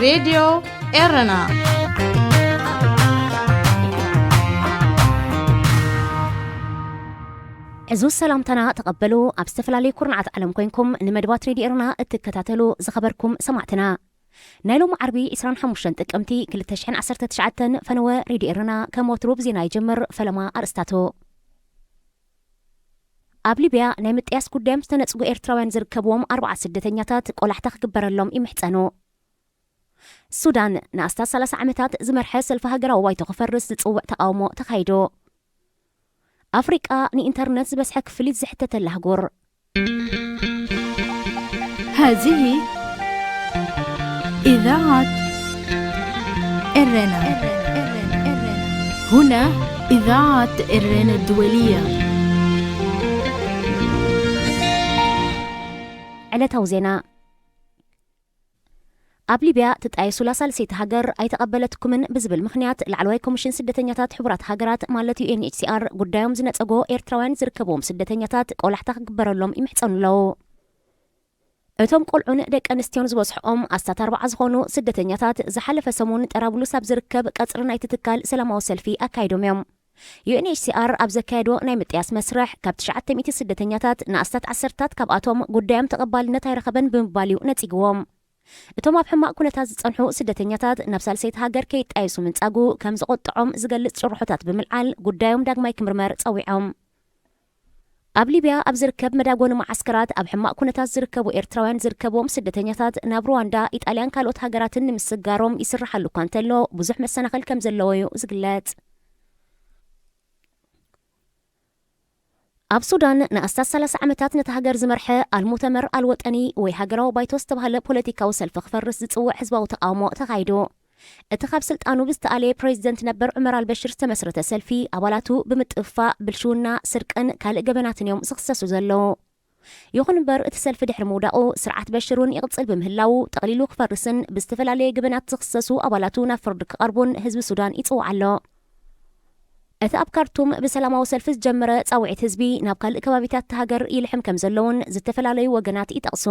ሬድዮ ኤረና። ዕዙዝ ሰላምታና ተቐበሉ። ኣብ ዝተፈላለዩ ኩርናዓት ዓለም ኮይንኩም ንመደባት ሬድዮ ኤረና እትከታተሉ ዝኸበርኩም ሰማዕትና፣ ናይ ሎሚ ዓርቢ ዕስራን ሓሙሽተን ጥቅምቲ ክልተ ሽሕን ዓሰርተ ትሽዓተን ፈነወ ሬድዮ ኤረና ከም ወትሩ ብዜና ይጅምር። ፈለማ ኣርእስታቱ። ኣብ ሊብያ ናይ ምጥያስ ጉዳዮም ዝተነጽጉ ኤርትራውያን ዝርከብዎም ኣርባዓ ስደተኛታት ቆላሕታ ክግበረሎም ይምሕጸኑ። ሱዳን ንኣስታት ሰላሳ ዓመታት ዝመርሐ ሰልፊ ሃገራዊ ባይቶ ክፈርስ ዝጽውዕ ተቓውሞ ተኻይዱ። ኣፍሪቃ ንኢንተርነት ዝበዝሐ ክፍሊት ዝሕተተላ ኣህጉር። هذه إذاعة إرنا. هنا إذاعة إرنا الدولية. ዕለታዊ ዜና። ኣብ ሊብያ ትጣየሱላ ሳልሰይቲ ሃገር ኣይተቐበለትኩምን ብዝብል ምኽንያት፣ ላዕለዋይ ኮሚሽን ስደተኛታት ሕቡራት ሃገራት፣ ማለት ዩ ኤን ኤች ሲ ኣር፣ ጉዳዮም ዝነጸጎ ኤርትራውያን ዝርከብዎም ስደተኛታት ቆላሕታ ክግበረሎም ይምሕጸኑ ኣለዉ። እቶም ቆልዑን ደቂ ኣንስትዮን ዝበዝሖኦም ኣስታት ኣርባዓ ዝኾኑ ስደተኛታት፣ ዝሓለፈ ሰሙን ጠራብሉስ ኣብ ዝርከብ ቀጽሪ ናይቲ ትካል ሰላማዊ ሰልፊ ኣካይዶም እዮም። ዩ ኤን ኤች ሲ ኣር ኣብ ዘካየዶ ናይ ምጥያስ መስርሕ፣ ካብ ትሽዓተ ሚእቲ ስደተኛታት ንኣስታት ዓሰርታት ካብኣቶም ጉዳዮም ተቐባልነት ኣይረኸበን ብምባል እዩ ነጺግዎም። እቶም ኣብ ሕማቕ ኩነታት ዝጸንሑ ስደተኛታት ናብ ሳልሰይቲ ሃገር ከይጣየሱ ምንጻጉ ከም ዘቖጥዖም ዝገልጽ ጭርሖታት ብምልዓል፣ ጉዳዮም ዳግማይ ክምርመር ጸዊዖም። ኣብ ሊብያ ኣብ ዝርከብ መዳጎኒ መዓስከራት ኣብ ሕማቕ ኩነታት ዝርከቡ ኤርትራውያን ዝርከብዎም ስደተኛታት ናብ ሩዋንዳ፣ ኢጣልያን ካልኦት ሃገራትን ንምስጋሮም ይስርሓሉ እኳ እንተሎ፣ ብዙሕ መሰናኽል ከም ዘለዎ እዩ ዝግለጽ። ኣብ ሱዳን ንኣስታት ሰላሳ ዓመታት ነታ ሃገር ዝመርሐ ኣልሙተመር ኣልወጠኒ ወይ ሃገራዊ ባይቶ ዝተባህለ ፖለቲካዊ ሰልፊ ክፈርስ ዝጽውዕ ህዝባዊ ተቓውሞ ተኻይዱ። እቲ ካብ ስልጣኑ ብዝተኣለየ ፕሬዚደንት ነበር ዑመር ኣልበሽር ዝተመስረተ ሰልፊ፣ ኣባላቱ ብምጥፍፋእ፣ ብልሽውና፣ ስርቅን ካልእ ገበናትን እዮም ዝኽሰሱ ዘለዉ። ይኹን እምበር፣ እቲ ሰልፊ ድሕሪ ምውዳቑ፣ ስርዓት በሽር እውን ይቕጽል ብምህላዉ፣ ጠቕሊሉ ክፈርስን ብዝተፈላለየ ገበናት ዝኽሰሱ ኣባላቱ ናብ ፍርዲ ክቐርቡን ህዝቢ ሱዳን ይጽውዕ ኣሎ። እቲ ኣብ ካርቱም ብሰላማዊ ሰልፊ ዝጀመረ ጻውዒት ህዝቢ ናብ ካልእ ከባቢታት እታ ሃገር ይልሕም ከም ዘለውን ዝተፈላለዩ ወገናት ይጠቕሱ።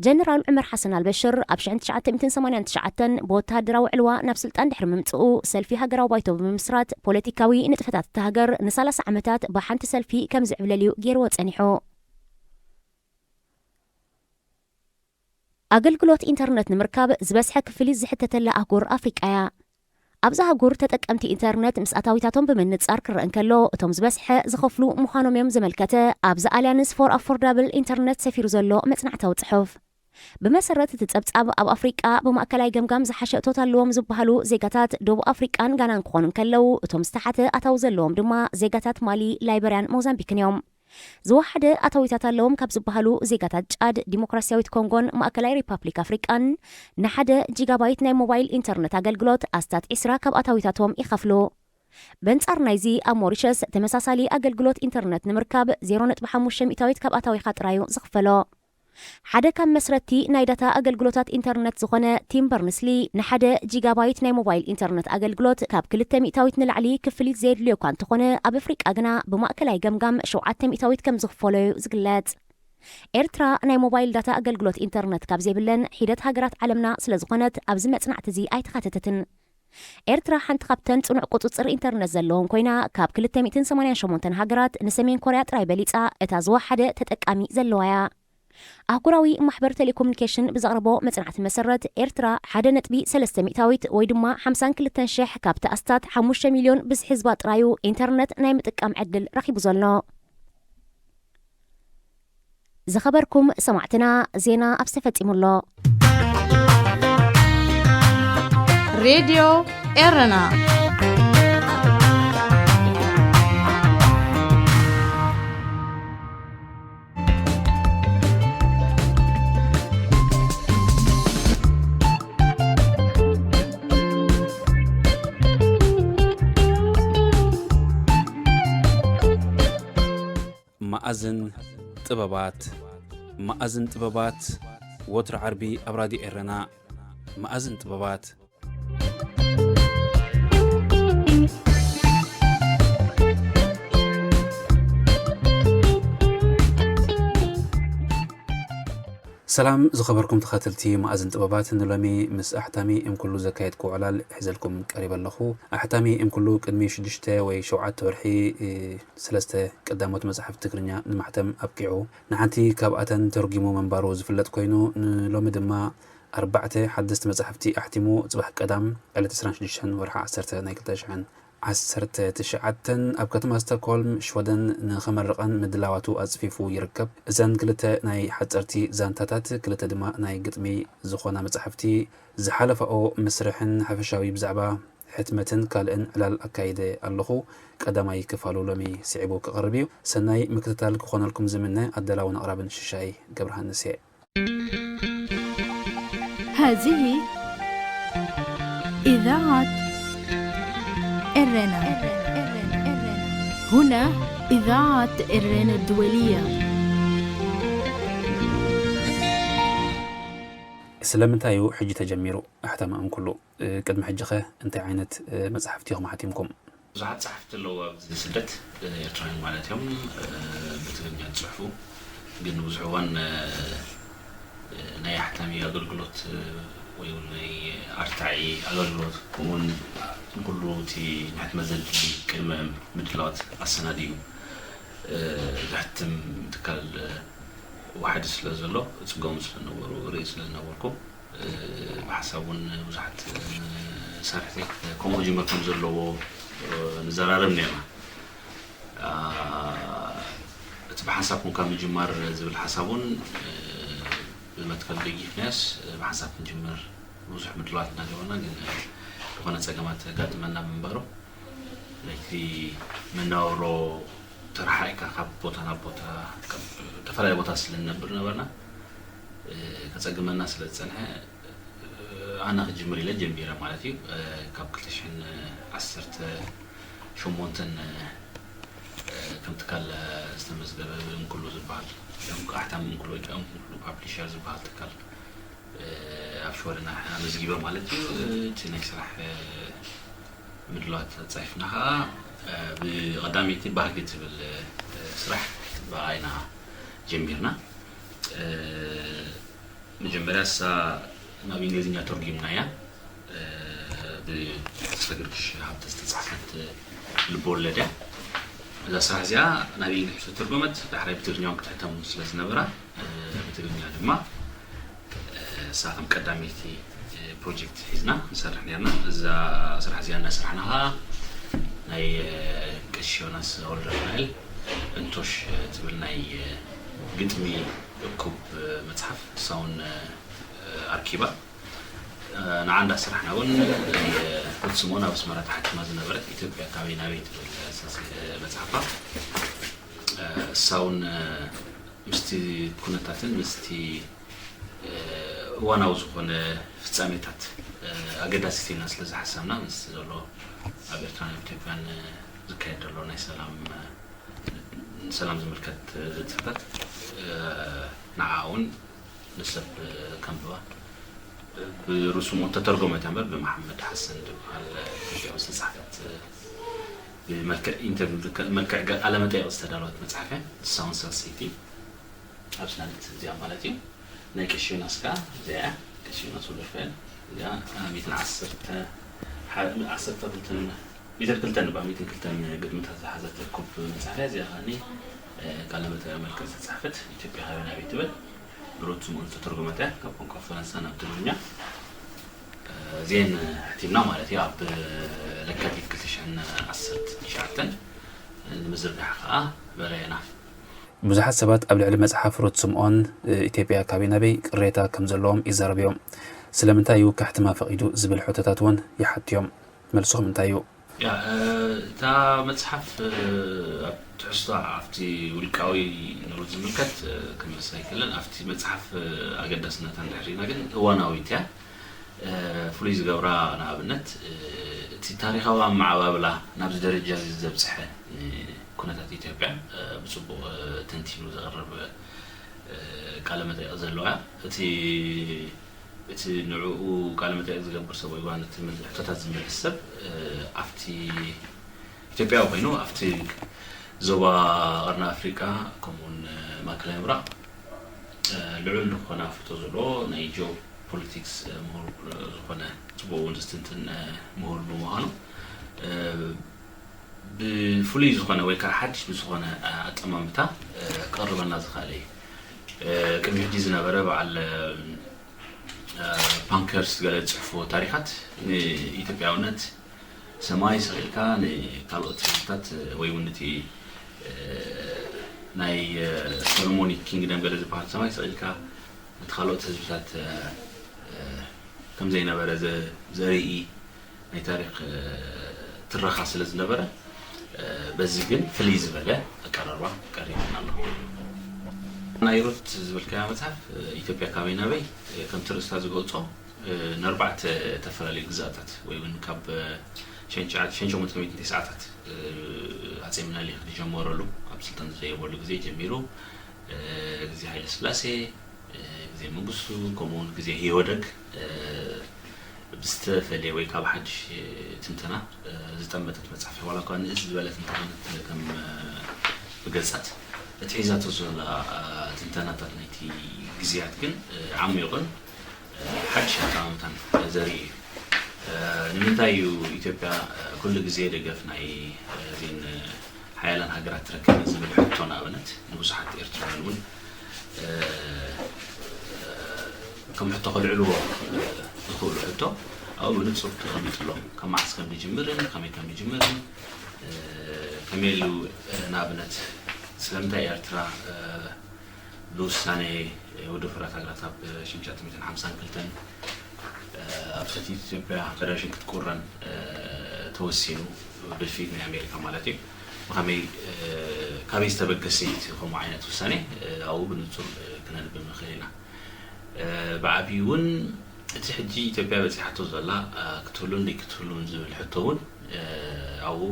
ጀነራል ዑመር ሓሰን ኣልበሽር ኣብ ሽሕን ትሽዓተ ሚእትን ሰማንያን ትሽዓተን ብወተሃደራዊ ዕልዋ ናብ ስልጣን ድሕሪ ምምጽኡ፣ ሰልፊ ሃገራዊ ባይቶ ብምምስራት፣ ፖለቲካዊ ንጥፈታት እታ ሃገር ንሰላሳ ዓመታት ብሓንቲ ሰልፊ ከም ዝዕብለል እዩ ገይርዎ ጸኒሑ። ኣገልግሎት ኢንተርነት ንምርካብ ዝበዝሐ ክፍሊት ዝሕተተላ ኣህጉር ኣፍሪቃ እያ። ኣብዛ ኣህጉር፣ ተጠቀምቲ ኢንተርነት ምስ ኣታዊታቶም ብምንጻር ክረአ እንከሎ፣ እቶም ዝበዝሐ ዝኸፍሉ ምዃኖም እዮም ዘመልከተ ኣብዚ ኣልያንስ ፎር ኣፎርዳብል ኢንተርነት ሰፊሩ ዘሎ መጽናዕታዊ ጽሑፍ። ብመሰረት እቲ ጸብጻብ፣ ኣብ ኣፍሪቃ ብማእከላይ ገምጋም ዝሓሸ እቶት ኣለዎም ዝበሃሉ ዜጋታት ደቡብ ኣፍሪቃን ጋናን ክኾኑ እንከለዉ፣ እቶም ዝተሓተ ኣታዊ ዘለዎም ድማ ዜጋታት ማሊ፣ ላይበርያን ሞዛምቢክን እዮም። ዝወሓደ ኣታዊታት ኣለዎም ካብ ዝበሃሉ ዜጋታት ጫድ፣ ዲሞክራሲያዊት ኮንጎን ማእከላይ ሪፓብሊክ ኣፍሪቃን፣ ንሓደ ጂጋባይት ናይ ሞባይል ኢንተርነት ኣገልግሎት ኣስታት ዕስራ ካብ ኣታዊታቶም ይኸፍሉ። በንጻር ናይዚ፣ ኣብ ሞሪሸስ ተመሳሳሊ ኣገልግሎት ኢንተርነት ንምርካብ ዜሮ ነጥቢ ሓሙሽተ ሚእታዊት ካብ ኣታዊኻ ጥራዩ ዝኽፈሎ። ሓደ ካብ መስረትቲ ናይ ዳታ ኣገልግሎታት ኢንተርነት ዝኾነ ቲም በርንስሊ፣ ንሓደ ጂጋባይት ናይ ሞባይል ኢንተርነት ኣገልግሎት ካብ ክልተ ሚእታዊት ንላዕሊ ክፍሊት ዘየድልዮ እኳ እንተኾነ፣ ኣብ ኣፍሪቃ ግና ብማእከላይ ገምጋም ሸውዓተ ሚእታዊት ከም ዝኽፈሎ እዩ ዝግለጽ። ኤርትራ ናይ ሞባይል ዳታ ኣገልግሎት ኢንተርነት ካብ ዘይብለን ሒደት ሃገራት ዓለምና ስለ ዝኾነት፣ ኣብዚ መጽናዕቲ እዚ ኣይተኻተተትን። ኤርትራ ሓንቲ ካብተን ጽኑዕ ቁጽጽር ኢንተርነት ዘለዎን ኮይና፣ ካብ ክልተ ሚእትን ሰማንያን ሸሞንተን ሃገራት ንሰሜን ኮርያ ጥራይ በሊጻ እታ ዝወሓደ ተጠቃሚ ዘለዋ እያ። ኣህጉራዊ ማሕበር ቴሌኮሙኒኬሽን ብዘቕረቦ መጽናዕቲ መሰረት፣ ኤርትራ ሓደ ነጥቢ ሰለስተ ሚእታዊት ወይ ድማ ሓምሳን ክልተን ሽሕ ካብቲ ኣስታት ሓሙሽተ ሚልዮን ብዝሒ ህዝባ ጥራዩ ኢንተርነት ናይ ምጥቃም ዕድል ረኺቡ ዘሎ። ዝኸበርኩም ሰማዕትና፣ ዜና ኣብዚ ተፈጺሙ ኣሎ። ሬድዮ ኤረና። መኣዝን ጥበባት። መኣዝን ጥበባት፣ ወትሩ ዓርቢ ኣብ ራድዮ ኤረና። መኣዝን ጥበባት። ሰላም ዝኸበርኩም ተኸተልቲ መኣዝን ጥበባት፣ ንሎሚ ምስ ኣሕታሚ እምኩሉ ዘካየድኩ ዕላል ሒዘልኩም ቀሪበ ኣለኹ። ኣሕታሚ እምኩሉ ቅድሚ ሽዱሽተ ወይ ሸውዓተ ወርሒ፣ እ፣ ሰለስተ ቀዳሞት መጻሕፍቲ ትግርኛ ንማሕተም ኣብቂዑ። ንሓንቲ ካብኣተን ተርጒሙ ምንባሩ ዝፍለጥ ኮይኑ፣ ንሎሚ ድማ ኣርባዕተ ሓደስቲ መጻሕፍቲ ኣሕቲሙ፣ ጽባሕ ቀዳም ዕለት ዕስራን ሽዱሽተን ወርሒ ዓሰርተ ናይ ክልተ ሽሕን ዓሰርተ ትሽዓተን ኣብ ከተማ ስቶክሆልም ሽወደን ንኸመርቐን ምድላዋቱ ኣጽፊፉ ይርከብ። እዘን ክልተ ናይ ሓጸርቲ ዛንታታት፣ ክልተ ድማ ናይ ግጥሚ ዝኾና መጻሕፍቲ ዝሓለፋኦ መስርሕን ሓፈሻዊ ብዛዕባ ሕትመትን ካልእን ዕላል ኣካይደ ኣለኹ። ቀዳማይ ክፋሉ ሎሚ ስዒቡ ክቐርብ እዩ። ሰናይ ምክትታል ክኾነልኩም ዝምነ ኣዳላውን ኣቕራብን ሽሻይ ገብረሃንስ እየ። هذه إذاعة إرنا. هنا إذاعة إرنا الدولية. ስለምንታይ እዩ ሕጂ ተጀሚሩ ኣሕታሚ እምኩሉ? ቅድሚ ሕጂ ኸ እንታይ ዓይነት መጻሕፍቲ ኢኹም ሓቲምኩም? ብዙሓት ጸሓፍቲ ኣለዉ ኣብዚ ስደት፣ ኤርትራውያን ማለት እዮም። ብትግርኛ ዝጽሕፉ፣ ግን ብዙሕ እዋን ናይ ኣሕታሚ ኣገልግሎት ወይ እውን ናይ ኣርታዒ ኣገልግሎት፣ ከምኡውን ንኩሉ እቲ ንሕትመት ዘድሊ ቅድመ ምድላዋት ኣሰናድዩ ዘሕትም ትካል ዋሕዲ ስለ ዘሎ እጽገሙ ስለ ነበሩ፣ ርኢ ስለ ዝነበርኩ፣ ብሓሳብ እውን ብዙሓት መሳርሕቲ ከምኡ ክጅመር ከም ዘለዎ ንዘራረብ ነርና። እቲ ብሓንሳብ ኮንካ ምጅማር ዝብል ሓሳብ እውን ብመትከል ደጊፍናዮስ ብሓንሳብ ክንጅምር ብዙሕ ምድላዋት እናገበርና፣ ግን ዝኾነ ጸገማት ኣጋጥመና ብምንባሩ፣ ናይቲ መነባብሮ ተረሓሒቕካ ካብ ቦታ ናብ ቦታ፣ ካብ ዝተፈላለየ ቦታ ስለ ንነብር ነበርና፣ ከጸግመና ስለ ዝጸንሐ፣ ኣነ ክጅምር ኢለ ጀሚረ ማለት እዩ። ካብ ክልተ ሽሕን ዓሰርተ ሸሞንተን ከም ትካል ዝተመዝገበ ብእንክሉ ዝበሃል፣ ኣሕታሚ እንክሉ ወይ ከዓ እንክሉ ፓብሊሸር ዝበሃል ትካል ኣብ ሽወደን ኣመዝጊበ ማለት እዩ። እቲ ናይ ስራሕ ምድላዋት ኣጻፊፍና ከዓ፣ ብቐዳመይቲ ባህጊ ትብል ስራሕ ብኣይና ጀሚርና። መጀመርያ እሳ ናብ እንግሊዝኛ ተርጒምናያ። ብተስፋ ጊዮርጊስ ሃብተ ዝተጻሕፈት ልብወለድ እያ። እዛ ስራሕ እዚኣ ናብ እንግሊሽ ዝተተርጎመት፣ ዳሕራይ ብትግርኛ እውን ክትሕተም ስለ ዝነበራ፣ ብትግርኛ ድማ እሳ ከም ቀዳመይቲ ፕሮጀክት ሒዝና ንሰርሕ ነርና። እዛ ስራሕ እዚኣ እናሰራሕና ኸዓ ናይ ቀሺ ዮናስ ወልደረፋኤል እንቶሽ ትብል ናይ ግጥሚ እኩብ መጽሓፍ እሳ እውን ኣርኪባ። ንዓ እንዳሰራሕና እውን ሩት ስምኦን ኣብ ኣስመራ ተሓቲማ ዝነበረት ኢትዮጵያ ካበይ ናበይ ትብል መጽሓፋ፣ እሳ እውን ምስቲ ኩነታትን ምስቲ እዋናዊ ዝኾነ ፍጻሜታት ኣገዳሲት ኢልና ስለ ዝሓሰብና፣ ምስ ዘሎ ኣብ ኤርትራን ኣብ ኢትዮጵያን ዝካየድ ዘሎ ናይ ሰላም፣ ንሰላም ዝምልከት ንጥፈታት፣ ንዓ እውን ንሰብ ከንብባ ብሩት ስምኦን ተተርጎመት እያ እምበር፣ ብመሓመድ ሓሰን ዝበሃል ኢትዮጵያዊ ዝተጻሕፈት፣ ብመልክዕ ኢንተርቪው፣ መልክዕ ቃለ መጠይቕ ዝተዳለወት መጽሓፍ እያ። ንሳ እውን ሳልሰይቲ ኣብ ስናድት እዚኣ ማለት እዩ። ናይ ቀሺ ዮናስ ከኣ እዚኣ እያ። ቀሺ ዮናስ ወልደረፋኤል እዚኣ ሚእትን ዓሰርተ፣ ዓ-፣ ዓሰርተ ክልተን፣ ሚእትን ክልተን እባ፣ ሚእትን ክልተን ግጥምታት ዝሓዘት እኩብ መጽሓፍ እያ። እዚኣ ከኣኒ ቃለ መጠይቕ መልክዕ ዝተጻሕፈት፣ ኢትዮጵያ ካበይ ናበይ ትብል፣ ብሩት ስምኦን ዝተተርጎመት እያ፣ ካብ ቋንቋ ፈረንሳ ናብ ትግርኛ። እዚኤን ሕቲምና ማለት እዩ። ኣብ ለካቲት ክልተ ሽሕን ዓሰርተ ትሽዓተን ንምዝርጋሕ ከኣ በለየና። ብዙሓት ሰባት ኣብ ልዕሊ መጽሓፍ ሩት ስምኦን፣ ኢትዮጵያ ካበይ ናበይ ቅሬታ ከም ዘለዎም ይዛረቡ እዮም። ስለምንታይ እዩ ከሕትማ ፈቒዱ ዝብል ሕቶታት እውን ይሓቱ እዮም። መልስኹም እንታይ እዩ? ያ፣ እ፣ እታ መጽሓፍ፣ እ፣ ኣብ ትሕዝቶ ኣብቲ ውልቃዊ ንሩት ዝምልከት፣ እ፣ ክንመልሳ ኣይክእልን። ኣብቲ መጽሓፍ፣ እ፣ ኣገዳስነታ እንድሕር ርኢና ግን እዋናዊት እያ። እ፣ ፍሉይ ዝገብራ ንኣብነት፣ እ፣ እቲ ታሪኻዊ ኣመዓባብላ ናብዚ ደረጃ እዚ ዘብጽሐ፣ እ፣ ኩነታት ኢትዮጵያ፣ እ፣ ብጽቡቕ፣ እ፣ ተንቲኑ ዘቕርብ፣ እ፣ ቃለ መጠይቕ ዘለዋ እያ። እቲ እቲ ንዕኡ ቃለ መጠይቕ ዝገብር ሰብ ወይ ጓል ነቲ ሕቶታት ዝመልስ ሰብ ኣብቲ ኢትዮጵያዊ ኮይኑ ኣብቲ ዞባ ቀርኒ ኣፍሪቃ ከምኡውን ማእከላይ ምብራቕ ልዑል ዝኾነ ኣፍልጦ ዘለዎ ናይ ጂኦ ፖለቲክስ ምሁር ዝኾነ፣ ጽቡቕ እውን ዝትንትን ምሁር ብምዃኑ፣ ብፍሉይ ዝኾነ ወይ ከዓ ሓድሽ ብዝኾነ ኣጠማምታ ክቕርበልና ዝኽኣለ እዩ። ቅድሚ ሕጂ ዝነበረ በዓል ፓንከርስ ገለ ዝጽሕፍዎ ታሪኻት ንኢትዮጵያውነት ሰማይ ስቕ ኢልካ ንካልኦት ህዝብታት ወይ እውን ነቲ ናይ ሶሎሞኒክ ኪንግደም ገለ ዝበሃል ሰማይ ስቕ ኢልካ ነቲ ካልኦት ህዝብታት ከም ዘይነበረ ዘርኢ ናይ ታሪኽ ትረኻ ስለ ዝነበረ፣ በዚ ግን ፍልይ ዝበለ ኣቀራርባ ቀሪብና ኣሎ። ናይ ሩት ዝበልካያ መጽሓፍ፣ ኢትዮጵያ ካበይ ናበይ፣ ከምቲ ርእስታ ዝገልጾ፣ ንኣርባዕተ ዝተፈላለዩ ግዛታት ወይ እውን ካብ ሸንሸዓት ሸንሸሞንተ ሚእትን ተስዓታት ኣጼ ምናሊክ ዝጀመረሉ፣ ካብ ስልጣን ዝደየበሉ ግዜ ጀሚሩ፣ ግዜ ሃይለ ስላሴ፣ ግዜ መንግስቱ፣ ከምኡ እውን ግዜ ህወደግ ብዝተፈለየ ወይ ካብ ሓድሽ ትንተና ዝጠመተት መጽሓፍ እያ። ዋላ እኳ ንእስ ዝበለ ትንተና ከም ብገጻት፣ እቲ ሒዛቶ ዘላ ትንተናታት ናይቲ ግዜያት ግን ዓሚቑን ሓድሽ ኣጠማምታን ዘርኢ እዩ። ንምንታይ እዩ ኢትዮጵያ ኩሉ ግዜ ደገፍ ናይ እዚን ሓያላን ሃገራት ትረክብ ዝብል ሕቶ ንኣብነት ንብዙሓት ኤርትራውያን እውን ከም ሕቶ ከልዕልዎ ዝኽእሉ ሕቶ ኣብኡ ብንጹር ተቐሚጡ ኣሎ። ካብ መዓስ ከም ዝጅምርን ከመይ ከም ዝጅምርን ከመይ ኢሉ ንኣብነት ስለምንታይ ኤርትራ ብውሳኔ ውድብ ሕቡራት ሃገራት ኣብ ሸንሸዓተ ሚእትን ሓምሳን ክልተን ኣብ ሰቲት ኢትዮጵያ ፈደረሽን ክትቁረን ተወሲኑ፣ ብድፊት ናይ ኣሜሪካ ማለት እዩ። ብኸመይ ካበይ ዝተበገሰ እዩ እቲ ከምኡ ዓይነት ውሳኔ ኣብኡ ብንጹር ክነንብብ ንኽእል ኢና። ብዓብዩ እውን እቲ ሕጂ ኢትዮጵያ በጺሓቶ ዘላ ክትህሉን ዘይክትህሉን ዝብል ሕቶ እውን ኣብኡ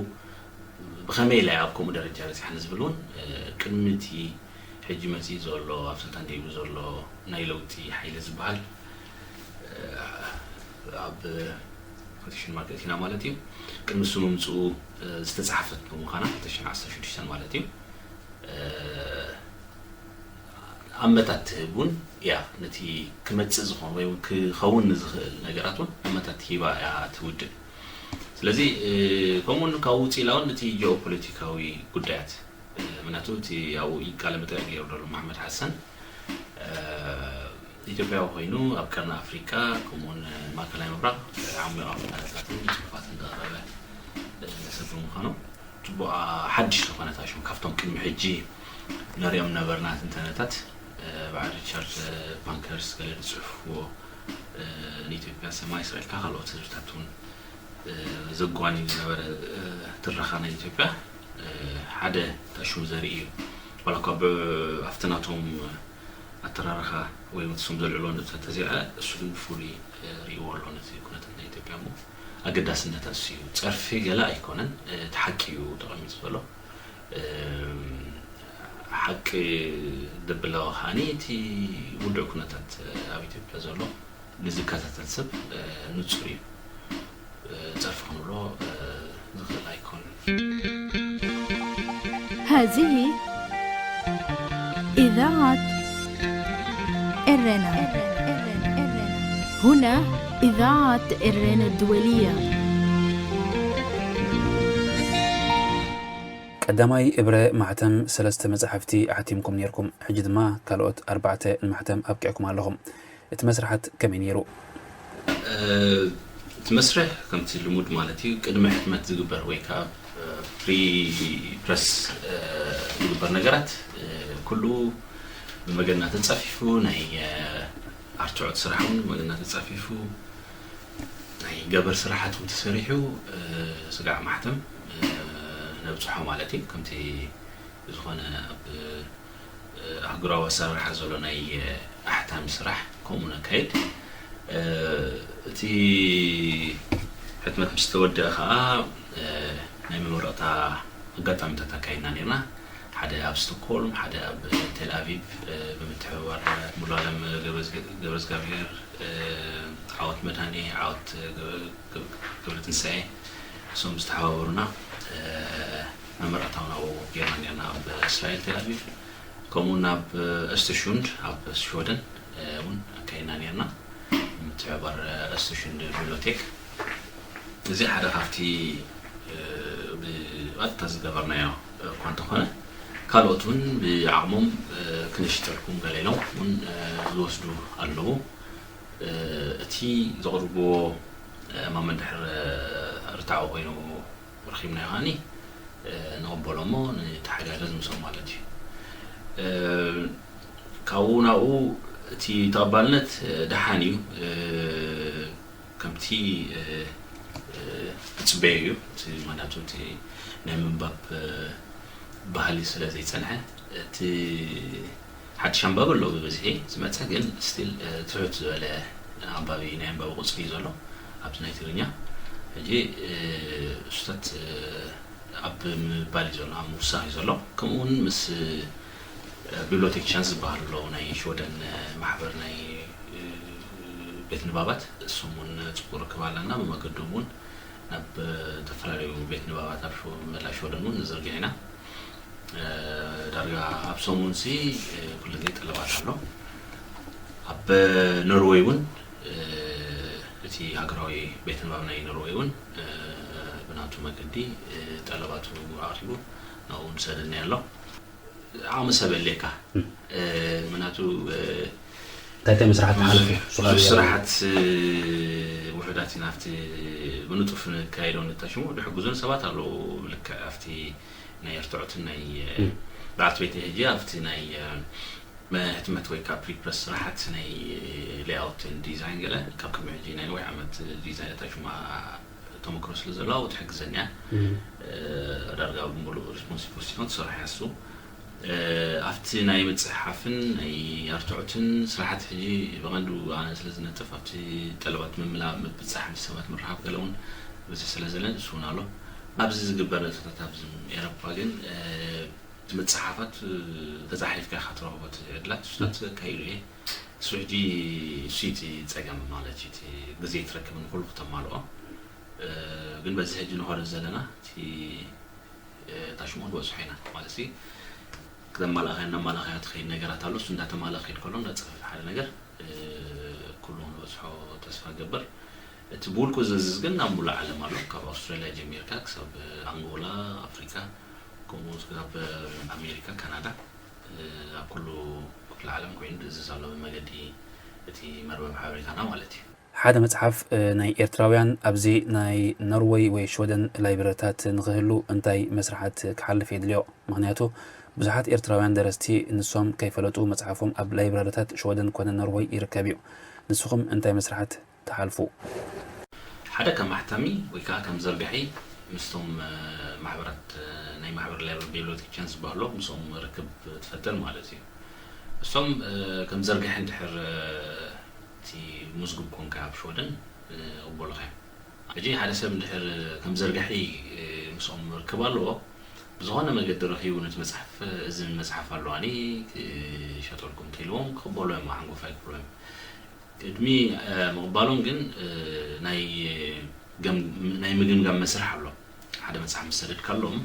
ብኸመይ ኢላ ኣብ ከምኡ ደረጃ በጺሓ ንዝብል እውን ቅድሚ እቲ ሕጂ መጺኡ ዘሎ ኣብ ስልጣን ደይቡ ዘሎ ናይ ለውጢ ሓይሊ ዝበሃል ኣብ ኮቴሽን ማርክ ኣእቲና ማለት እዩ። ቅድሚ እሱ ምምፅኡ ዝተፃሕፈት ብምዃና ክልተ ሽሕን ዓሰርተ ሽዱሽተን ማለት እዩ። ኣመታት ትህብ እውን እያ። ነቲ ክመፅእ ዝኾን ወይ እውን ክኸውን ንዝኽእል ነገራት እውን ኣመታት ሂባ እያ ትውድእ። ስለዚ ከምኡ እውን ካብ ውፅእ ኢላ እውን ነቲ ጂኦፖለቲካዊ ጉዳያት ምክንያቱ እቲ ኣብኡ ቃለ መጠይቕ ገይሩ ዘሎ መሓመድ ሓሰን ኢትዮጵያዊ ኮይኑ ኣብ ቀርኒ ኣፍሪቃ ከምኡውን ማእከላይ ምብራቕ ዓሚቕ ኣፍልጦታትን ጽሑፋትን ዘቕረበ ሰብ ብምዃኑ ጽቡቕ ሓድሽ ዝኾነ ታሽሙ ካብቶም ቅድሚ ሕጂ ነሪኦም ነበርና ትንተነታት በዓል ሪቻርድ ፓንከርስ ገለ ዝጽሕፍዎ ንኢትዮጵያ ሰማይ ስቕ ኢልካ ካልኦት ህዝብታት እውን ዘጓኒ ዝነበረ ትረኻ ናይ ኢትዮጵያ ሓደ ታሽሙ ዘርኢ እዩ። ዋላ እኳ ኣብቲ ናቶም ኣተራርኻ ወይ ንሶም ዘልዕልዎ ነጥብታት ተዘይረኣ እሱ ግን ብፍሉይ ርእይዎ ኣሎ ነቲ ኩነታት ናይ ኢትዮጵያ እሞ ኣገዳስነት እሱ እዩ። ጸርፊ ገለ ኣይኮነን፣ እቲ ሓቂ እዩ ተቐሚጡ ዘሎ። ሓቂ ደብላዊ ከዓኒ እቲ ውዱዕ ኩነታት ኣብ ኢትዮጵያ ዘሎ ንዝከታተል ሰብ ንጹር እዩ። ጸርፊ ክንብሎ ዝኽእል ኣይኮነን። هذه إذاعة إرنا. هنا إذاعة إرنا الدولية. ቀዳማይ እብረ ማሕተም ሰለስተ መጻሕፍቲ ኣሕቲምኩም ነይርኩም። ሕጂ ድማ ካልኦት ኣርባዕተ ንማሕተም ኣብቂዕኩም ኣለኹም። እቲ መስርሓት ከመይ ነይሩ? እቲ መስርሕ ከምቲ ልሙድ ማለት እዩ፣ ቅድሚ ሕትመት ዝግበር ወይ ከዓ ፕሪ ፕረስ ዝግበር ነገራት ኩሉ ብመገና ተጻፊፉ፣ ናይ ኣርትዖት ስራሕ እውን ብመገና ተጻፊፉ፣ ናይ ገበር ስራሓት እውን ተሰሪሑ ስጋዕ ማሕተም ነብጽሖ ማለት እዩ። ከምቲ ዝኾነ ኣብ ኣህጉራዊ ኣሰራርሓ ዘሎ ናይ ኣሕታሚ ስራሕ ከምኡ ነካይድ። እቲ ሕትመት ምስ ተወደአ ከዓ ናይ መመረቕታ ኣጋጣሚታት ኣካይድና ነርና። ሓደ ኣብ ስቶክሆልም፣ ሓደ ኣብ ቴል ኣቪቭ ብምትሕብባር ሙሉኣለም ገብረዝጋብሄር፣ ዓወት መድሃኔ፣ ዓወት ገብረትንሳኤ እሶም ዝተሓባበሩና መመረቕታ እውን ኣብኡ ጌርና ነርና ኣብ እስራኤል ቴል ኣቪቭ። ከምኡ ናብ እስተሹንድ ኣብ ሽወደን እውን ኣካይድና ነርና። ምትሕባር እስተሹንድ ቢብሊዮቴክ እዚ ሓደ ካብቲ ብቐጥታ ዝገበርናዮ እኳ እንተኾነ፣ ካልኦት እውን ብዓቕሞም ክነሽጠልኩም ገለ ኢሎም እውን ዝወስዱ ኣለዉ። እቲ ዘቕርብዎ ማመ እንድሕር ርትዓዊ ኮይኑ ረኺብናዮ ከዓኒ ንቕበሎ እሞ ንተሓጋገዝ ምስኦም ማለት እዩ። ካብኡ ናብኡ እቲ ተቐባልነት ደሓን እዩ። ከምቲ ዝፅበዮ እዩ። እቲ ምክንያቱ እቲ ናይ ምንባብ ባህሊ ስለ ዘይፀንሐ፣ እቲ ሓድሽ ኣንባቢ ኣሎ ብብዝሒ ዝመፀ፣ ግን ስቲል ትሑት ዝበለ ኣንባቢ ናይ ኣንባቢ ቁፅሪ እዩ ዘሎ ኣብቲ ናይ ትግርኛ። ሕጂ እሱታት ኣብ ምባል እዩ ዘሎ፣ ኣብ ምውሳኽ እዩ ዘሎ። ከምኡ እውን ምስ ቢብሊዮቴክሻንስ ዝበሃሉ ኣለዉ፣ ናይ ሽወደን ማሕበር ናይ ቤት ንባባት፣ እሶም እውን ፅቡቅ ርክብ ኣለና። ብመገዶም እውን ናብ ዝተፈላለዩ ቤት ንባባት ኣብ መላእ ሽወደን እውን ንዝርግሕ ኢና። ዳርጋ ኣብ ሰሙን ሲ ኩሉ ግዜ ጠለባት ኣሎ። ኣብ ኖርወይ እውን እቲ ሃገራዊ ቤት ንባብ ናይ ኖርወይ እውን ብናቱ መገዲ ጠለባቱ ኣቕሪቡ ናብኡ ንሰደኒ ኣሎ። ዓቕሚ ሰብ ኣድልየካ ምክንያቱ እንታይ እንታይ መስራሓት ተሓለፈ? ብዙሕ ስራሓት ውሑዳት ኢና ኣብቲ ብንጡፍ ንካየዶ ንታሽሙ ድሕግዙን ሰባት ኣለዉ። ልክዕ ኣብቲ ናይ እርትዖትን ናይ በዓልቲ ቤት ሕጂ ኣብቲ ናይ ሕትመት ወይ ከዓ ፕሪፕረስ ስራሓት ናይ ሌኣውት ዲዛይን ገለ ካብ ቅድሚ ሕጂ ናይ ነዊሕ ዓመት ዲዛይን ታሽማ ተመክሮ ስለ ዘለዋ ትሕግዘኒ እያ። ዳርጋ ብምሉእ ሪስፖንሲቭ ወሲኾን ትሰርሕ እያ እሱ። ኣብቲ ናይ ምፅሓፍን ናይ ኣርትዖትን ስራሓት ሕጂ ብቐንዱ ኣነ ስለ ዝነጥፍ ኣብቲ ጠለባት ምምላእ ምብፃሕ ምስ ሰባት ምርኻብ ገለ እውን ብዙሕ ስለ ዘለን እሱ እውን ኣሎ። ኣብዚ ዝግበር ንጥፈታት ኣብዚ ኤሮፓ ግን እቲ መፅሓፋት ተፃሒፍካ ኢኻ ትረኽቦ እቲ ዕድላት እሱታት ካይሉ እየ። እሱ ሕጂ እሱ እቲ ፀገም ማለት እዩ። እቲ ግዜ ትረክብ ንኩሉ ክተማልኦ ግን በዚ ሕጂ ንኸዶ ዘለና እቲ ታሽሙ ክንበፅሖ ኢና ማለት ሲ ክተማላእኻዮ እናማላእኻዮ ትኸይድ ነገራት ኣሎ። እሱ እንዳተማልኣ ክኸይድ ከሎ እንዳፀፈፈ ሓደ ነገር ኩሉ ክንበፅሖ ተስፋ ገብር። እቲ ብውልቁ ዝእዝዝ ግን ናብ ሙሉእ ዓለም ኣሎ። ካብ ኣውስትራልያ ጀሚርካ ክሳብ ኣንጎላ፣ ኣፍሪካ፣ ከምኡ ክሳብ ኣሜሪካ፣ ካናዳ፣ ኣብ ኩሉ ክፍለ ዓለም ኮይኑ ዝእዝዝ ኣሎ ብመገዲ እቲ መርበብ ሓበሬታና ማለት እዩ። ሓደ መጽሓፍ ናይ ኤርትራውያን ኣብዚ ናይ ኖርወይ ወይ ሽወደን ላይብረሪታት ንኽህሉ እንታይ መስርሓት ክሓልፍ የድልዮ? ምኽንያቱ ብዙሓት ኤርትራውያን ደረስቲ ንሶም ከይፈለጡ መጽሓፎም ኣብ ላይብረሪታት ሽወደን ኮነ ኖርወይ ይርከብ እዩ። ንስኹም እንታይ መስርሓት ትሓልፉ? ሓደ ከም ኣሕታሚ ወይ ከዓ ከም ዘርጋሒ ምስቶም ማሕበራት ናይ ማሕበር ላይብረሪ ቢብሊዮቴክቻን ዝበሃሉ ምስኦም ርክብ ትፈጥር ማለት እዩ። እሶም ከም ዘርጋሒ እንድሕር እቲ ምዝጉብ ኮንካ ኣብ ሽወደን ይቕበሉኻ እዮም። ሕጂ ሓደ ሰብ እንድሕር ከም ዘርጋሒ ምስኦም ርክብ ኣለዎ፣ ብዝኾነ መገዲ ረኺቡ ነቲ መጽሓፍ፣ እዚ መጽሓፍ ኣለዋኒ ክሸጠልኩም እንተኢልዎም ክቕበሉ እዮም፣ ሓንጎፋይ ክብሉ እዮም። ቅድሚ ምቕባሎም ግን ናይ ገም-፣ ናይ ምግምጋም መስርሕ ኣሎ። ሓደ መጽሓፍ ምስ ሰደድካሎም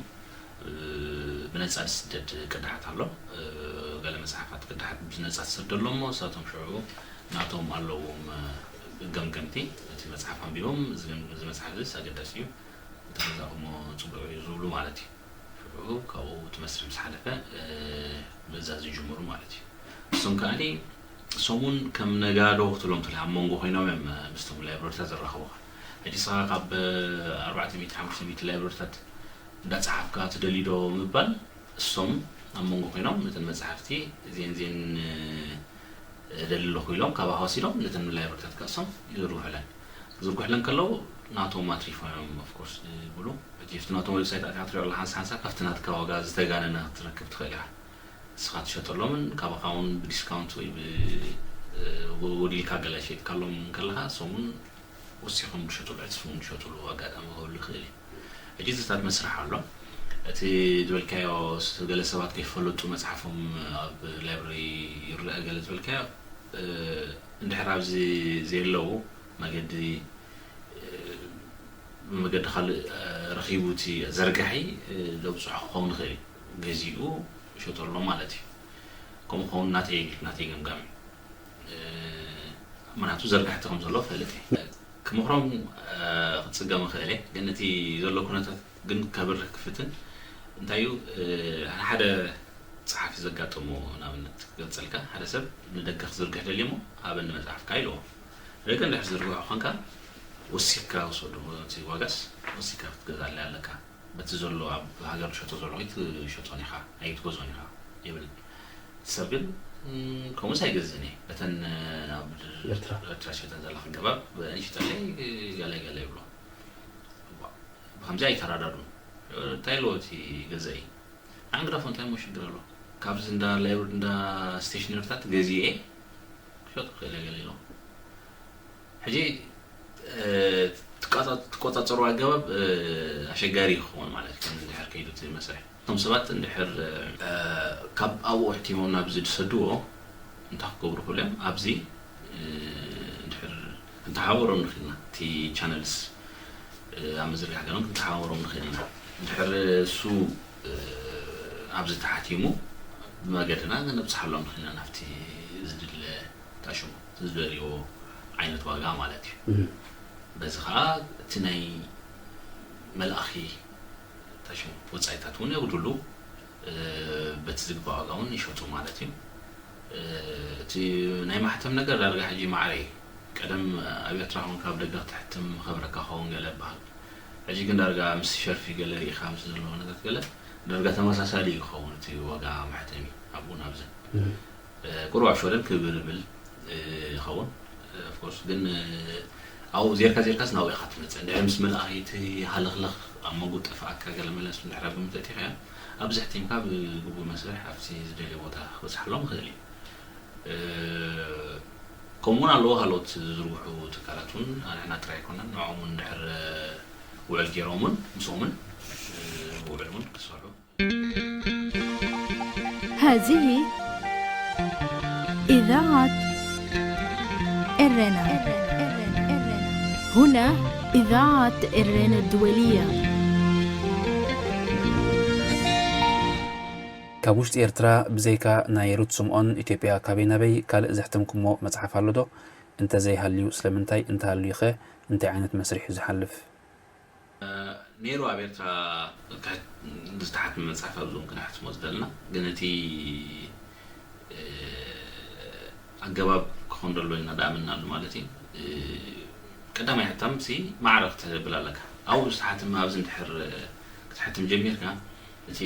ብነጻ ዝስደድ ቅዳሓት ኣሎ። ገለ መጽሓፋት ቅዳሓት ብነጻ ትሰደሎም እሞ ንሳቶም ሽዑ ናቶም ኣለዎም ገምገምቲ። እቲ መጽሓፍ ኣንቢቦም እዚ ገም-፣ እዚ መጽሓፍ እዚ ኣገዳሲ እዩ፣ እንተገዛእኩሞ ጽቡቕ እዩ ዝብሉ ማለት እዩ። ሽዑ ካብኡ እቲ መስርሕ ምስ ሓለፈ ምእዛዝ ይጅምሩ ማለት እዩ። እሶም ከኣኒ ሰሙን ከም ነጋዶ ክትብሎም ትኽእል፣ ኣብ መንጎ ኮይኖም እዮም ምስቶም ላይብረሪታት ዘራኽቡኻ። ሕጂ ንስኻ ካብ ኣርባዕተ ሚእቲ ሓሙሽተ ሚእቲ ላይብረሪታት እንዳጸሓፍካ ትደልዩ ዶ ምባል፣ እሶም ኣብ መንጎ ኮይኖም ነተን መጻሕፍቲ እዚኤን እዚኤን እደሊ ኣለኹ ኢሎም ካባኻ ወሲዶም ነተን ላይብረሪታት ከእሶም ይዝርግሑለን። ክዝርግሑለን ከለዉ ናቶም ኣትሪፎም እዮም ኦፍኮርስ ዝብሉ። ሕጂ ኣብቲ ናቶም ዌብሳይት ኣቲኻ ትሪኦ ኣለኻ፣ ሓንሳ ሓንሳ ካብቲ ናትካ ዋጋ ዝተጋነነ ክትረክብ ትኽእል ኢኻ። ንስኻ ትሸጠሎምን ካባኻ እውን ብዲስካውንት ወይ ብ-፣ ወዲልካ ገለ ሸይጥካሎም ከለኻ እሶም እውን ወሲኾም ዝሸጥሉ፣ ዕፅፊ እውን ዝሸጥሉ ኣጋጣሚ ክህሉ ይኽእል እዩ። ሕጂ እዚታት መስርሕ ኣሎ። እቲ ዝበልካዮ ስ-፣ ገለ ሰባት ከይፈለጡ መፅሓፎም ኣብ ላይብረሪ ይረአ ገለ ዝበልካዮ፣ እ፣ እንድሕር ኣብዚ ዘየለዉ መገዲ፣ እ፣ ብመገዲ ካልእ፣ እ፣ ረኺቡ እቲ ዘርጋሒ፣ እ፣ ዘብፅሖ ክኸውን ይኽእል እዩ። ገዚኡ ይሸጠሎ ማለት እዩ። ከምኡ ክኸውን ናተይ ናተይ ገምጋም እዩ። ምክንያቱ ዘርጋሕቲ ከም ዘሎ ፈልጥ እየ። ክምኽሮም ክፅገም ይኽእል እየ፣ ግን እቲ ዘሎ ኩነታት ግን ከብርህ ክፍትን። እንታይ እዩ፣ ሓደ ጸሓፊ ዘጋጠሞ ንኣብነት ክገልጸልካ፣ ሓደ ሰብ ንደገ ክዝርግሕ ደልዩ እሞ ሃበኒ መጽሓፍካ ኢልዎ። ደገ እንድሕር ዝርግሖ ኮንካ፣ ወሲኽካ ውሰዶ፣ እቲ ዋጋስ ወሲኽካ ክትገዛለይ ኣለካ። በቲ ዘሎ ኣብ ሃገር ትሸጦ ዘሎ ከይትሸጦን ኢኻ፣ ኣይትገዞን ኢኻ ይብል። ሰብ ግን ከምኡስ ኣይገዝእን እየ፣ በተን ኣብ ኤርትራ። ኤርትራ ሸጠን ዘለኻ ገባብ ንሽጠለይ ገለ ገለ ይብሎ። ብከምዚ ኣይተራዳዱን። እንታይ ኣለዎ እቲ ገዛኢ? ንዓን ግዳፎ እንታይ እሞ ሽግር ኣለዎ? ካብዚ እንዳ ላይብር እንዳ ስቴሽነሪታት ገዚኤ ክሸጡ ክእል ገለ ኢሎም። ሕጂ ትቆጻጸሩ ኣገባብ ኣሸጋሪ ይኸውን ማለት እዩ። እንድሕር ከይዱ እቲ መስርሕ እቶም ሰባት እንድሕር ካብ ኣብኡ ሕቲሞም ናብዚ ዝሰድዎ እንታይ ክገብሩ ክብሉ እዮም? ኣብዚ እንድሕር ክንተሓባበሮም ንኽእል ኢና። እቲ ቻነልስ ኣብ ምዝርጋሕ ገሎም ክንተሓባበሮም ንኽእል ኢና። እንድሕር እሱ ኣብዚ ተሓቲሙ ብመገድና ነብፅሓሎም ንኽእል ኢና ናብቲ ዝድለ ታሽሙ ዝደልዎ ዓይነት ዋጋ ማለት እዩ። በዚ ከዓ እቲ ናይ መልኣኺ ታሽሙ ወፃኢታት እውን የውድሉ፣ በቲ ዝግባእ ዋጋ እውን ይሸጡ ማለት እዩ። እቲ ናይ ማሕተም ነገር ዳርጋ ሕጂ ማዕረ እዩ። ቀደም ኣብ ኤርትራ ኹን ካብ ደገ ክትሕትም ኸብረካ ኸውን ገለ ይበሃል። ሕጂ ግን ዳርጋ ምስ ሸርፊ ገለ ርኢኻ ምስ ዘለዎ ነታት ገለ ዳርጋ ተመሳሳሊ እዩ ክኸውን እቲ ዋጋ ማሕተሚ ኣብኡ ናብዝን። ቁሩብ ኣብ ሽወደን ክብር ይብል ይኸውን። ኦፍኮርስ ግን ኣብኡ ዜርካ ዜርካስ ናብኡ ኢኻ ትመፅእ። እንድሕር ምስ መልኣኺ እቲ ሃለኽለኽ ኣብ መንጎ ጠፍኣካ ገለ መለስ እንድሕር ኣብ ግምት ኣእቲኻዮ ኣብዚ ሕቲምካ ብግቡእ መስርሕ ኣብቲ ዝደልዮ ቦታ ክበፅሓሎም ይኽእል እዩ። ከምኡውን ኣለዎ ካልኦት ዝዝርግሑ ትካላት እውን ንሕና ጥራይ ኣይኮነን ንዕኦም እውን እንድሕር ውዕል ገይሮም እውን ምስኦምን ብውዕል እውን ክሰርሑ هذه إذاعة إرنا. هنا إذاعة إرنا الدولية. ካብ ውሽጢ ኤርትራ ብዘይካ ናይ ሩት ስምኦን ኢትዮጵያ ካበይ ናበይ ካልእ ዘሕተምኩሞ መጽሓፍ ኣሎ ዶ? እንተዘይሃልዩ ስለምንታይ? እንተሃልዩኸ እንታይ ዓይነት መስርሕ እዩ ዝሓልፍ? ነይሩ ኣብ ኤርትራ ዝተሓትመ መፅሓፍ ኣብዚ እውን ክነሕትሞ ዝደለና ግን እቲ ኣገባብ ክኾን ደሎ ኢልና ደኣ ኣመንናሉ ማለት እዩ። ቀዳማይ ሕታም ሲ ማዕረ ክትብል ኣለካ ኣብኡ ዝተሓትመ ኣብዚ እንድሕር ክትሕትም ጀሚርካ እቲ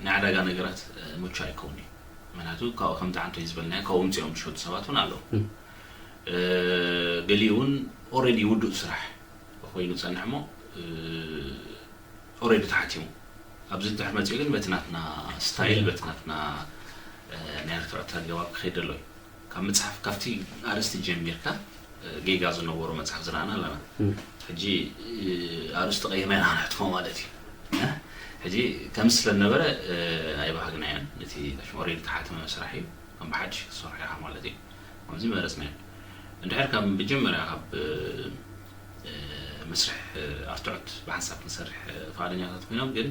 ናይ ዕዳጋ ነገራት ምቹ ኣይከውን እዩ። ምክንያቱ ካብኡ ከምቲ ዓንቶይ ዝበልናዮ ካብኡ ምፅኦም ዝሸጡ ሰባት እውን ኣለዉ። ገሊኡ እውን ኦረዲ ውዱእ ስራሕ ኮይኑ ዝፀንሕ እሞ ኦረዲ ተሓቲሙ ኣብዚ እንድሕር መፂኡ ግን በቲ ናትና ስታይል በቲ ናትና ናይ ርትዖት ኣገባብ ክኸይድ ደሎ እዩ። ካብ መፅሓፍ ካብቲ ኣርእስቲ ጀሚርካ ጌጋ ዝነበሮ መፅሓፍ ዝረኣና ኣለና። ሕጂ ኣርእስቲ ቀይርና ኢና ንሕትፎ ማለት እዩ። ሕጂ ከምዚ ስለ ዝነበረ ኣይባህግናዮን። ነቲ ኦሬዲ ተሓተመ ስራሕ እዩ። ከም ብሓድሽ ክትሰርሖ ኢኻ ማለት እዩ። ከምዚ መረፅናዮ። እንድሕር ካብ መጀመርያ ካብ መስርሕ ኣርትዖት ብሓንሳብ ክንሰርሕ ፍቓደኛታት ኮይኖም ግን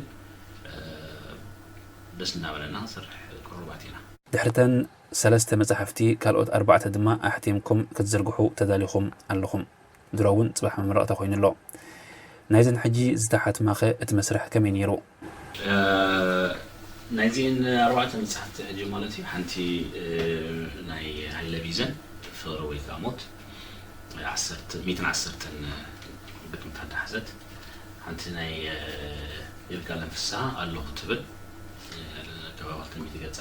ደስ እናበለና ክንሰርሕ ቅሩባት ኢና። ድሕርተን ሰለስተ መጻሕፍቲ ካልኦት ኣርባዕተ ድማ ኣሕቲምኩም ክትዝርግሑ ተዳሊኹም ኣለኹም። ድሮ እውን ጽባሕ መመረቕታ ኮይኑ ኣሎ። ናይዘን ሕጂ ዝተሓትማኸ እቲ መስርሕ ከመይ ነይሩ? ናይዚኤን ኣርባዕተ መጻሕፍቲ ሕጂ ማለት እዩ ሓንቲ ናይ ሃይለ ቢዘን ፍቕሪ ወይ ከዓ ሞት ዓሰርተ ሚእትን ዓሰርተን ግጥምታት ዝሓዘት ሓንቲ ናይ ይርጋለም ፍስሃ ኣለኹ ትብል ከባቢ ክልተ ሚእቲ ገፃ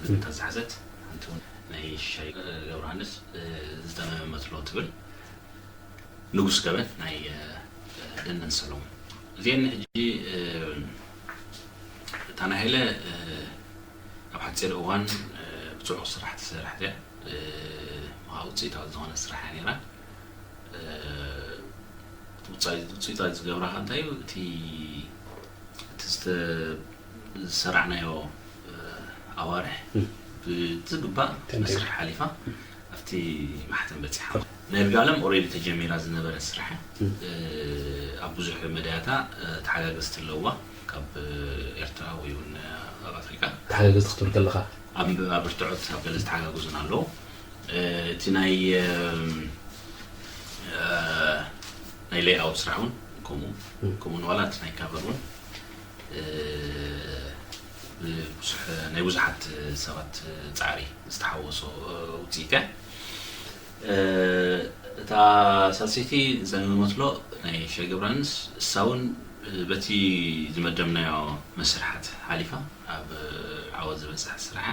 ግጥምታት ዝሓዘት ሓንቲ እውን ናይ ሽሻይ ገብረሃንስ ዝተመመ መትሎ ትብል ንጉስ ገበን ናይ ደነን ሰሎሞን እዚአን ሕጂ እታ ናይ ሃይለ ኣብ ሓፂር እዋን ብፅዑቕ ስራሕ ትሰርሕ እያ ውፅኢታዊ ዝኾነ ስራሕ እያ ነይራ ውፅኢታዊ ዝገብራ ከ እንታይ እዩ እቲ እቲ ዝሰራዕናዮ ኣዋርሕ ብዝግባእ መስርሕ ሓሊፋ ኣብቲ ማሕተም በፂሓ ናይ ርጋለም ኦሬዲ ተጀሚራ ዝነበረ ስራሕ ኣብ ብዙሕ መዳያታ ተሓጋገዝቲ ኣለዋ ካብ ኤርትራ ወይ እውን ኣብ ኣፍሪካ ተሓጋገዝቲ ክትብል ከለካ ኣብ ኣብ ርትዖት ኣብ ገለ ዝተሓጋገዙን ኣለዉ። እቲ ናይ ናይ ሌይኣውት ስራሕ እውን ከምኡ ከምኡ ንዋላ እቲ ናይ ካቨር እውን ናይ ብዙሓት ሰባት ፃዕሪ ዝተሓወሶ ውፅኢት እያ። እታ ሳልሰይቲ ዘንመትሎ ናይ ሸገብራንስ እሳ እውን በቲ ዝመደምናዮ መስርሓት ሓሊፋ ኣብ ዓወት ዝበፅሐ ስራሓ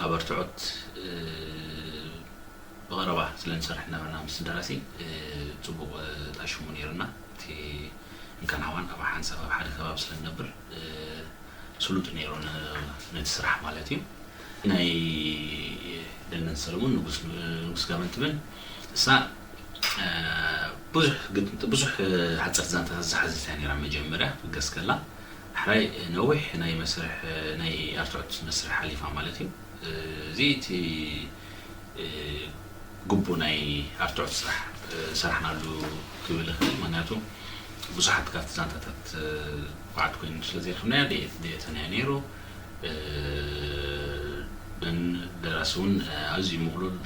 ኣብ ኣርትዖት ብቐረባ ስለ ንሰርሕ እናበልና ምስ ደራሲ ፅቡቕ ጣሽሙ ነይሩና። እቲ እንካን ሃዋን ኣብ ሓንሳብ ኣብ ሓደ ከባቢ ስለ ንነብር ስሉጥ ነይሩ ነቲ ስራሕ ማለት እዩ። ናይ ደነን ሰለሙን ንጉስ ጋመን ትብል እሳ ብዙሕ ሓፀርቲ ዛንታታት ዝሓዘት እያ ነራ። መጀመርያ ክገስ ከላ ሕራይ ነዊሕ ናይ መስርሕ ናይ ኣርትዖት መስርሕ ሓሊፋ ማለት እዩ። እዚ እቲ ግቡ ናይ ኣርትዖት ስራሕ ሰራሕናሉ ክብል ይኽእል። ምክንያቱ ብዙሓት ካብቲ ዛንታታት ባዕድ ኮይኑ ስለ ዘይረኽብናዮ ደየተናዮ ነይሩ። ደን ደራሲ እውን ኣዝዩ ምቕሉል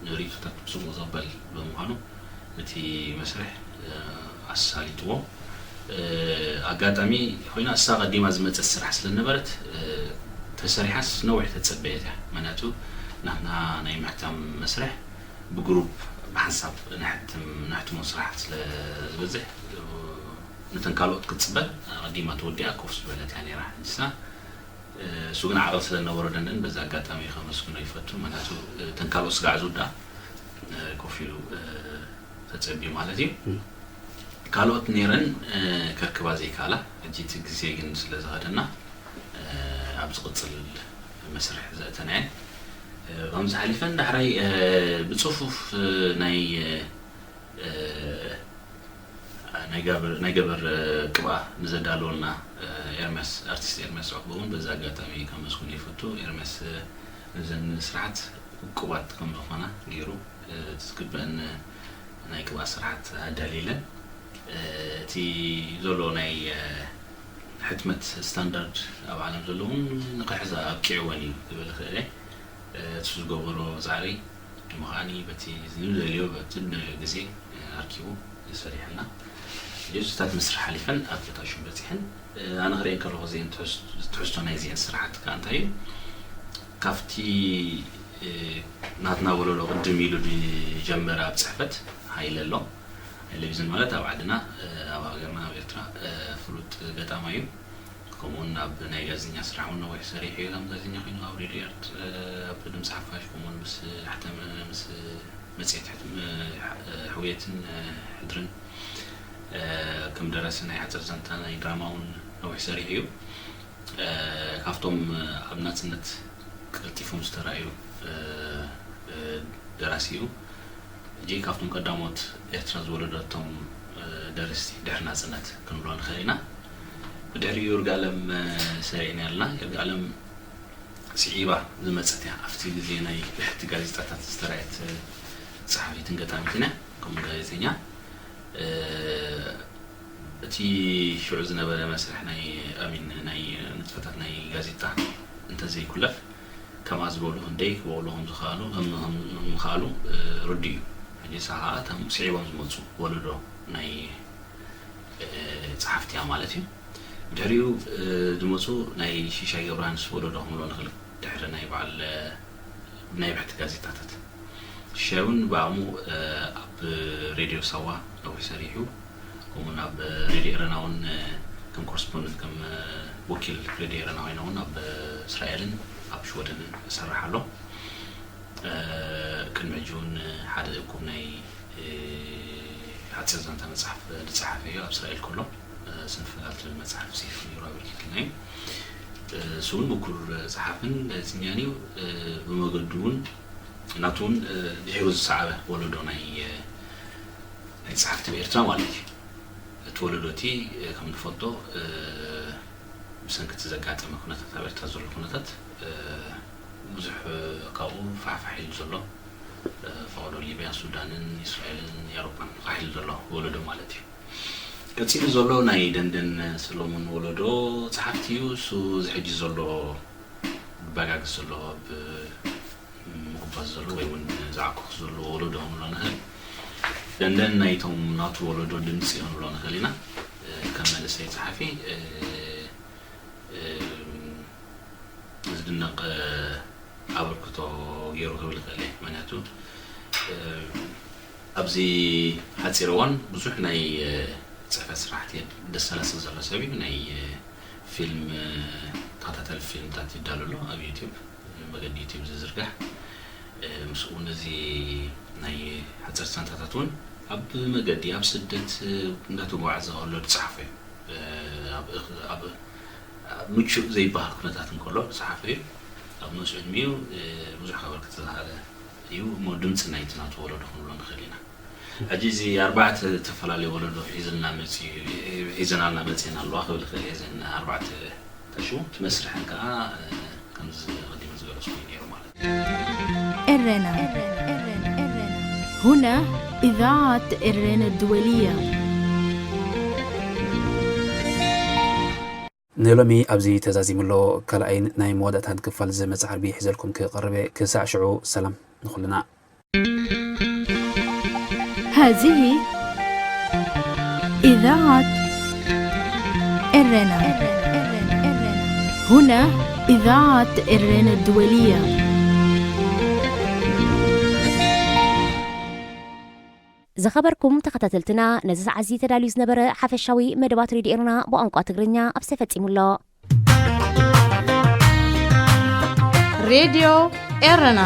ንርእይቶታት ብፅቡቕ ዝቕበል ብምዃኑ ነቲ መስርሕ ኣሳሊጥዎ። ኣጋጣሚ ኮይና እሳ ቀዲማ ዝመፀት ስራሕ ስለ ነበረት ተሰሪሓስ ነዊሕ ተፀበየት እያ። ምክንያቱ ናትና ናይ ምሕታም መስርሕ ብግሩፕ ብሓንሳብ ንሕትም ንሕትሞ ስራሓት ስለ ዝበዝሕ ነተን ካልኦት ክትፅበ ቀዲማ ተወዲኣ ኮፍ ዝበለት እያ ነይራ። ንሳ እሱ ግን ዓቕሊ ስለ ነበሮ ደንደን በዚ ኣጋጣሚ ከመስግኖ ይፈቱ። ምክንያቱ እተን ካልኦት ስጋዕ ዝውዳ ኮፍ ኢሉ ተፀቢዩ ማለት እዩ። ካልኦት ነይረን ከርክባ ዘይከኣላ ሕጂ እቲ ግዜ ግን ስለ ዝኸደና ኣብ ዝቕፅል መስርሕ ዘእተናየን ከምዚ ሓሊፈን ዳሕራይ ብፅፉፍ ናይ ናይ ገበር ቅብኣ ንዘዳለወልና ኤርምያስ ኣርቲስት ኤርምያስ ዕቁበ እውን በዚ ኣጋጣሚ ከመስግኖ ይፈቱ። ኤርምያስ ነዘን ስራሓት ውቁባት ከም ዝኾና ገይሩ እቲ ዝግበአን ናይ ቅብኣ ስራሓት ኣዳልየለን። እቲ ዘሎ ናይ ሕትመት ስታንዳርድ ኣብ ዓለም ዘለዎም ንኽሕዛ ኣብቂዕወን እዩ ክብል ይኽእል እየ። እሱ ዝገበሮ ፃዕሪ ድማ ከዓኒ በቲ ዝደልዮ በቲ ዝደልዮ ግዜ ኣርኪቡ ሰሪሕልና። ሕጂ እሱታት መስርሕ ሓሊፈን ኣብ ተታሹም በፂሐን ኣነ ክሪኤን ከለኹ እዚአን ትሕዝቶ ናይ እዚአን ስራሓት ከዓ እንታይ እዩ ካብቲ ናትና ወለሎ ቅድም ኢሉ ዝጀመረ ኣብ ፅሕፈት ሃይለ ኣሎ። ሃይለ ቢዝን ማለት ኣብ ዓድና ኣብ ሃገርና ኣብ ኤርትራ ፍሉጥ ገጣማ እዩ። ከምኡውን ኣብ ናይ ጋዜጠኛ ስራሕ እውን ነዊሕ ሰሪሑ እዩ። ከም ጋዜጠኛ ኮይኑ ኣብ ሬድዮ ኤርት ኣብ ድምፂ ሓፋሽ ከምኡውን ምስ ሕተም ምስ መፅሄት ሕውየትን ሕድርን ከም ደራሲ ናይ ሓፂር ዛንታ ናይ ድራማ እውን ነዊሕ ሰሪሑ እዩ። ካብቶም ኣብ ናፅነት ቀልጢፎም ዝተራእዩ ደራሲ እዩ። ሕጂ ካብቶም ቀዳሞት ኤርትራ ዝወለደቶም ደረስቲ ድሕሪ ናፅነት ክንብሎ ንኽእል ኢና። ብድሕሪኡ ይርጋለም ሰሪዕና ኣለና። ይርጋለም ስዒባ ዝመፀት እያ። ኣብቲ ግዜ ናይ ብሕቲ ጋዜጣታት ዝተራእየት ፀሓፊትን ገጣሚትን እያ። ከምኡ ጋዜጠኛ እቲ ሽዑ ዝነበረ መስርሕ ናይ ኣሚን ናይ ንጥፈታት ናይ ጋዜጣ እንተዘይኩለፍ ከምኣ ዝበሉ ክንደይ ክበቕሉ ከም ዝኽኣሉ ከም ከም ምኽኣሉ ርዱእ እዩ። ሕጂ ንሳ ከዓ እቶም ስዒቦም ዝመፁ ወለዶ ናይ ፀሓፍቲ እያ ማለት እዩ። ድሕሪኡ ዝመፁ ናይ ሽሻይ ገብረሃንስ ወለዶ ክንብሎ ንኽእል። ድሕሪ ናይ በዓል ናይ ብሕቲ ጋዜጣታት ሽሻይ እውን ብዓቕሙ ኣብ ሬድዮ ሳዋ ነዊሕ ሰሪሑ። ከምኡውን ኣብ ሬድዮ ኤረና እውን ከም ኮረስፖንደንት ከም ወኪል ሬድዮ ኤረና ኮይነ እውን ኣብ እስራኤልን ኣብ ሽወደንን እሰርሕ ኣሎ። ቅድሚ ሕጂ እውን ሓደ እኩብ ናይ ሓፂር ዛንታ መፅሓፍ ዝፀሓፈ እዩ። ኣብ እስራኤል ከሎ ስንፍላል ትብል መፅሓፍ ፅሒፉ ነይሩ ኣበርኪትልና እዩ። እሱ እውን ምኩር ፀሓፍን ጋዜጠኛን እዩ። ብመገዱ እውን ናቱ እውን ድሒሩ ዝሰዓበ ወለዶ ናይ ናይ ፀሓፍቲ ብኤርትራ ማለት እዩ። እቲ ወለዶ እቲ ከም ንፈልጦ ብሰንኪ እቲ ዘጋጠመ ኩነታት ኣብ ኤርትራ ዘሎ ኩነታት ብዙሕ ካብኡ ፋሕፋሕ ኢሉ ዘሎ ፈቐዶ ሊብያን ሱዳንን እስራኤልን ኤውሮጳን ፋሕ ኢሉ ዘሎ ወለዶ ማለት እዩ። ቀጺሉ ዘሎ ናይ ደንደን ሰሎሞን ወለዶ ጸሓፍቲ እዩ። እሱ እዚ ሕጂ ዘሎ ብባጋግስ ዘሎ፣ ብምጉባዝ ዘሎ ወይ እውን ዝዓኮኽ ዘሎ ወለዶ ክንብሎ ንኽእል። ደንደን ናይቶም ናቱ ወለዶ ድምጺ ክንብሎ ንኽእል ኢና። እ፣ ከም መንእሰይ ጸሓፊ፣ እ፣ እ፣ ዝድነቕ፣ እ፣ ኣበርክቶ ገይሩ ክብል ይኽእል እየ። ምኽንያቱ፣ እ፣ ኣብዚ ሓጺር እዋን ብዙሕ ናይ፣ እ፣ ጽሕፈት ስራሕቲ ደሰላስል ዘሎ ሰብ እዩ። ናይ፣ እ፣ ፊልም፣ እ፣ ተኸታታሊ ፊልምታት ይዳሎ ኣሎ ኣብ ዩቲዩብ፣ መገዲ ዩቲዩብ ዝዝርጋሕ። እ፣ ምስኡ ነዚ ናይ ሓጸርቲ ዛንታታት እውን ኣብ መገዲ፣ ኣብ ስደት፣ እ፣ እንዳተጓዓዘ ከሎ ዝጸሓፎ እዩ። እ፣ ኣብ እኽ-፣ ኣብ፣ ኣብ ምቹእ ዘይበሃል ኩነታት እንከሎ ዝጸሓፎ እዩ። ኣብ ንኡስ ዕድሚኡ፣ እ፣ ብዙሕ ከበርክት ዝኸኣለ እዩ። እሞ ድምጺ ናይቲ ናቱ ወለዶ ክንብሎ ንኽእል ኢና። ሕጂ እዚ ኣርባዕተ ዝተፈላለዩ ወለዶ ሒዝልና መጺኡ፣ ሒዘናልና መጺእና ኣለዋ ክብል ይኽእል እየ። እዘን ኣርባዕተ ተሽሙ እቲ መስርሐን ከኣ፣ እ፣ ከምዚ ቀዲመ ዝገለጽኩ እዩ ነይሩ ማለት እዩ። ኤረና هنا إذاعة إرنا الدولية. ንሎሚ ኣብዚ ተዛዚሙ ኣሎ። ካልኣይን ናይ መወዳእታን ክፋል ዝመጽእ ዓርቢ ሒዘልኩም ክቐርብ እየ። ክሳዕ ሽዑ ሰላም ንኹልና። هذه إذاعة إرنا هنا إذاعة إرنا الدولية. ዝኸበርኩም ተኸታተልትና፣ ነዚ ሰዓት እዚ ተዳልዩ ዝነበረ ሓፈሻዊ መደባት ሬድዮ ኤረና ብቋንቋ ትግርኛ ኣብዚ ተፈጺሙ ኣሎ። ሬድዮ ኤረና